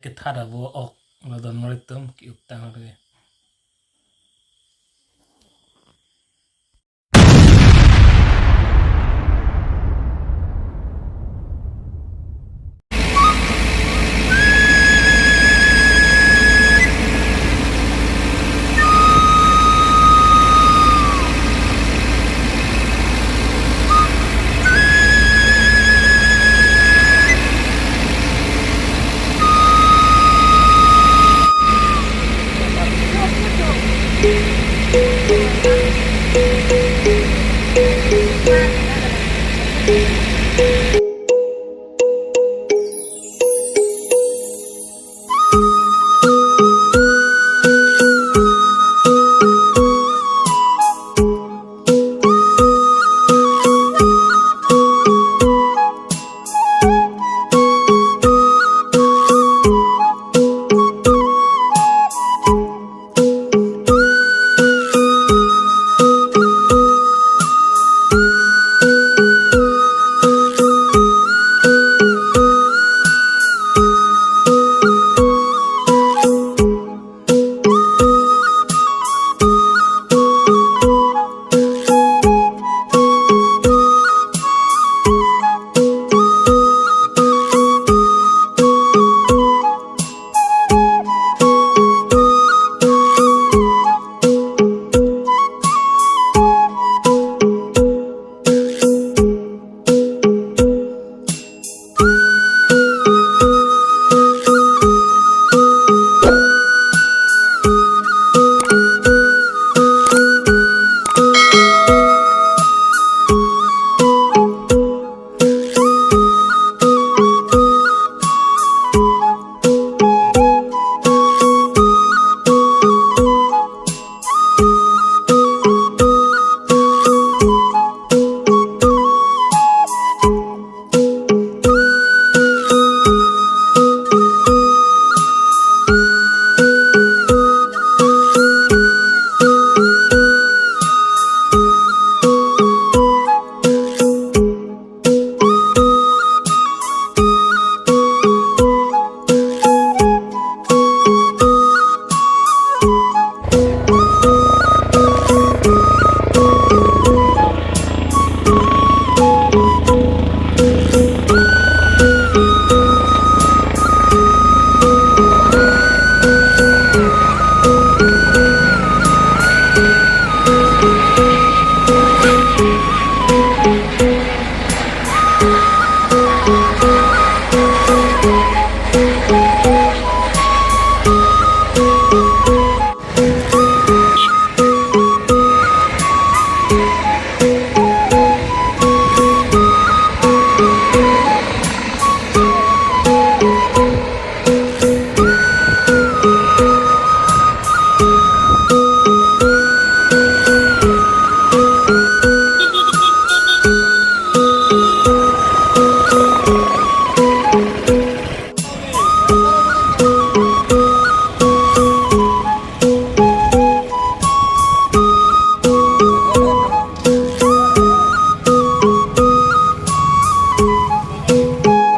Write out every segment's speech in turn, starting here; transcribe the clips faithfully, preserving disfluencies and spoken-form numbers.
Kethat abo ok lo don mari tum ki-up tang lo ke.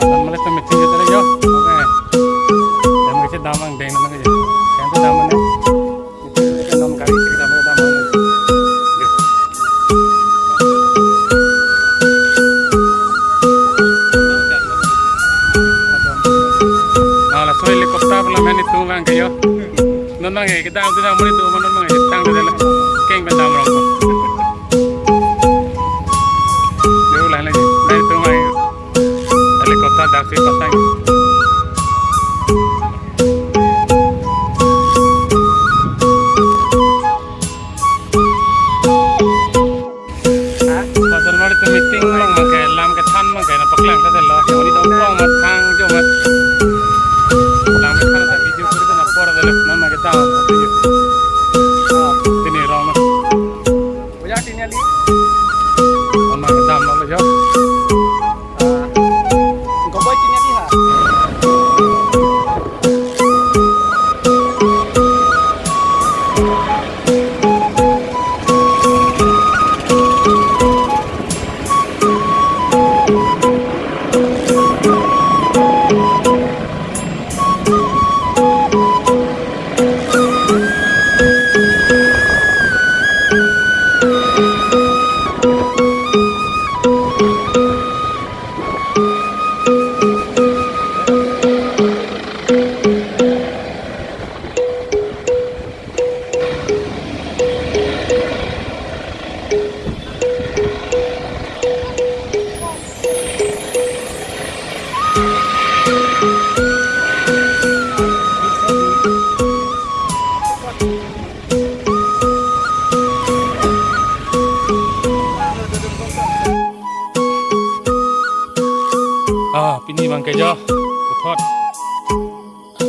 Lason malik meeting jut yo. Oke. Yang mesti damang deng nama aja. Yang itu damang ya. Itu non kari sih damang damang. Oke. Ah, laso helicopter pula meni tung lang kayo. Non mang eh, kita ang tidak mau itu, non mang eh, tang tidak lah. Keng benda merong. Yo, lain lagi. Lain itu mang eh. Helicopter dak si pasang. Lason malik meeting mang mang ke lam kethan mang ke na paklang ta lo. Yang ini dong pong mat thang jo mat. Lam kethan ta video kuri ta na por ta lo. Mang mang ke ta video. Ini rong mat. Oya tin ali. Mang mang ke ta lo jo. Ah. Engkau boy tin ali ha.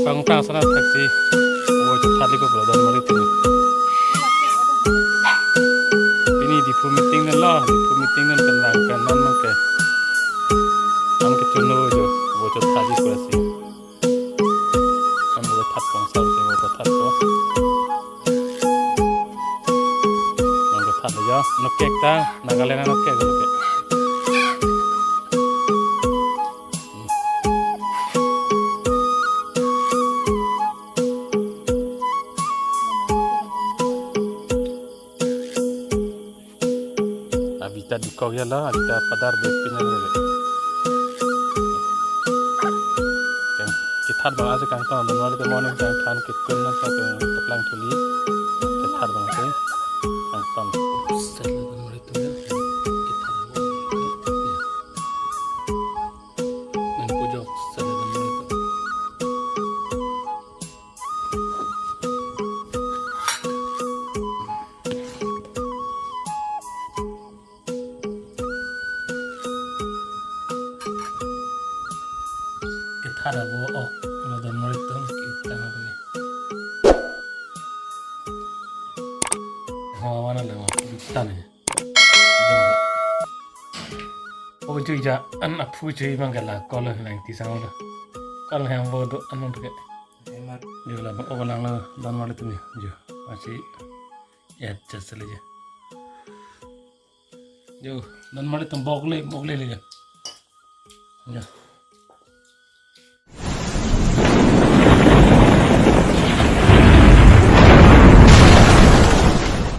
Pangpang sana thaksi. Vo chothat liko pulo don mari tumi. Pini Diphu meeting nanglo, Diphu meeting nang pen vang pen non mangke. Nang ke chuno jo, vo chothat liko si. Kan vo chethat pon sa, vo chethat pon. Nang chethat lo jo, nok kek ta, Nagaland nok kek lo ke. Abita dukok ya la, abita padar bepin ya la. Kan chethat bang aja kan ta, don mari atum moning kan than kitkun na sa kan toklang thuli. Chethat bang si, kan tan. Sa la don mari atum ya. Chethat bang. Nang pujok sa la don mari atum. Chethat abo ok, la don mari atum, kita ni. Hawa wana le, kita ni. O jui ja, an aphu jui mang gala, kol nang tisang lo. Kol yang bodo an ke. Emat. Jo la, ok lang lo, don mari atum jo. Masih, ya, just le jo. Jo, don mari atum bok le, bok le le jo. Jo.